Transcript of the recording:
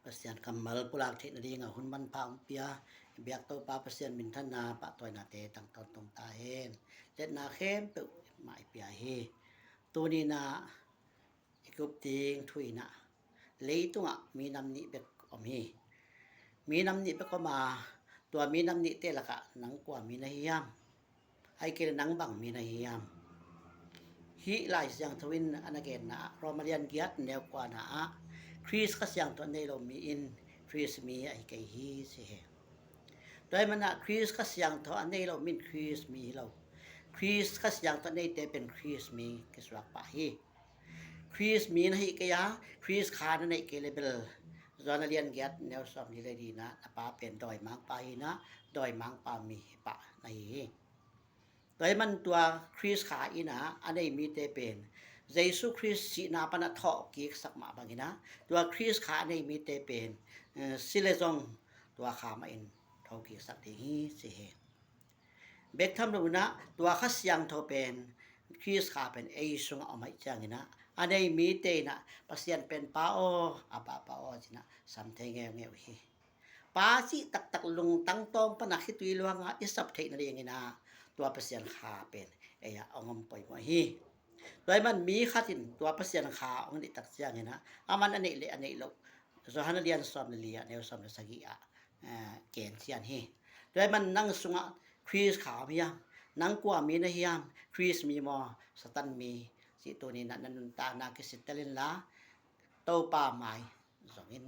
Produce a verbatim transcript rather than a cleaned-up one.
Pasian kammal pulak theih nadinga hun manpha hong pia i biak Topa Pasian minthanna pahtawinate tangtawn tong ta hen. Letna khempeuh mah i pia hi. Tuninah i kup ding thu inah leitungah minam nih bek om hi. Minam nih bek om a, tua minam nihte lakah nang kua mi na hi hiam? Ahih kei leh nang bang mi na hi hiam? Hih Lai Siangtho in a na genna ah, Roma lian giat neu kuana ah, Khrist Kha Siangtho a nei lo mi in Khrist mi ahi kei hi ci hi. Tua ahih manin ah Khrist Kha Siangtho a nei lo mi in Khrist mi hi lo. Khrist Kha Siangtho a neite pen Khrist mi kisuak pah hi. Khrist mi na hih kei a, Khrist kha na neih kei leh bel, Johan a lian giat neu sawmli le lina, na pa pen dawimangpa hi inah, dawimangpa mi hi pah na hi hi. Tua ahih manin tua Khrist kha inah a nei mite pen Jesu Khrist sihna pan a thawhkiksak mah bangin ah, tua Khrist kha a nei mite pen, eh, si leh zong tua kha mah in thokiksak ding hi ci hi. Bek tham lo inah tua Kha Siangtho pen, Khrist kha pen ei sungah om ahih ciangin ah, a nei mite inah Pasian pen Pa aw, a Pa, Pa aw ci inah sam thei ngeungeu hi. Pa cih taktak lungtang tawng pan a khitui luanga i sap theih nadingin ah tua Pasian kha pen ei ah hong om poimawh hi. Tua ahih manin mi khat in tua Pasian kha hong neih tak ciangin ah, aman a neih leh a neih loh, Johan a lian sawm le li ah neu sawm le sagih ah, eh, gen cian hi. Tua ahih manin nang sungah Khrist kha om hiam? Nang kua mi na hi hiam? Khrist mi maw, Satan mi cih tuninah na nuntakna kisittel inla, Topa mai zong in.